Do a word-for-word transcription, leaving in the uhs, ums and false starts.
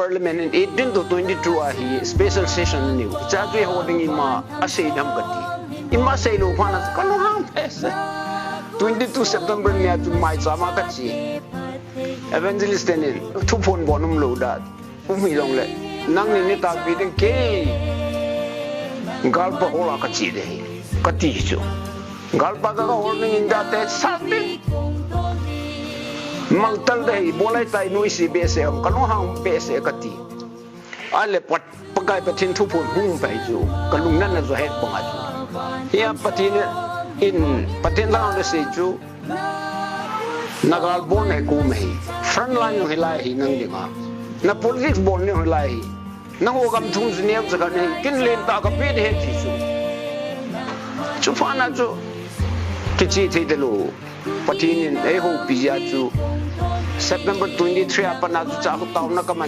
Parliament in eighteen to twenty-two a hi special session aneiu. Hiche chu eiho dingin ima asei dem kati. Ima seilou phat na chu kalunghang behseh. Twenty-two September nia chu maicham a kache. Evangelist tenin thuphon bol umlou da. Um hijongle, nangni neitakpi ding kei galpa hol a kache ding ahi, kati chu. Galpa ka, kahol ding in da te sat ding. Maltal ding ahi, bolai tai noise behseh, kalunghang behseh kati. Ahile Pat-, Pakai Pathen thuphon hung pai chu, kalungna na jo het banga chu. Hia Pathen in, Pathen lhagao in asei chu, na gal bolna hi kum ahi. Front line jong hilai ahi nang dinga. Na politics bolna jong hilai ahi. Nangho gam thum chu neo cha khat ahi. Kin lentah kape ding ahi ti chu. Chuphat na chu kiche thei talou. Pathen in eihoupi jeh a chu September twenty-three a pat na chu chah taona kaman.